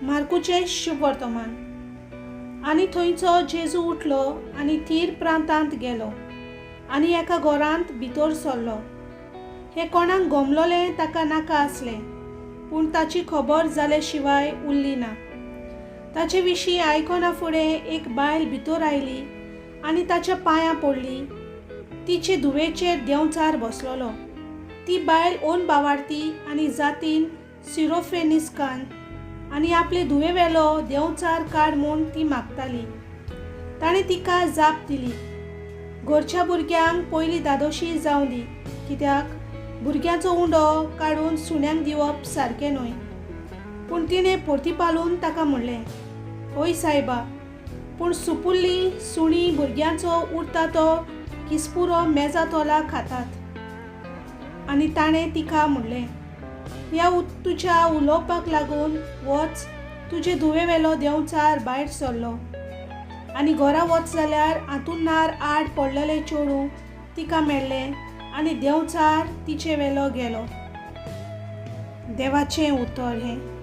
मार्कूचें शुभवर्तमान. आनी थंयचो जेजू उठलो आनी थीर प्रांतांत गेलो आनी एका घरांत भितर सरलो. हें कोणाक गमलोलें ताका नाका आसलें, पूण ताची खबर जाले शिवाय उरली ना. ताचे विशीं आयकना फुडें एक बायल भितर आयली आनी ताच्या पांयां पडली. तिचे धुवेचेर देंवचार बसलोलो. ती बायल ओन बावारती आनी जातीन सिरोफेनिस्कान आनी आपले धुवेवेलो देंवचार काड म्हूण ती मागताली. ताणें तिका जाप दिली, घरच्या भुरग्यांक पयलीं धादोशी जावं दी, कित्याक भुरग्यांचो उंडो काडून सुण्यांक दिवप सारकें न्हय. पूण तिणें परतीपालून ताका म्हणलें, हय सायबा, पूण सुपुल्लीं सुणीं भुरग्यांचो उरता तो किसपुरो मेजा तोला खातात. आनी ताणें तिका म्हणलें, ह्या तुज्या उलोवपाक लागून वच, तुजे धुवेवेलो देंवचार भायर सरलो. आनी घरा वच जाल्यार आंतुनार आड पडलेलें चेडूं तिका मेळ्ळें आनी देंवचार तिचे वेलो गेलो. देवाचें उतर हें.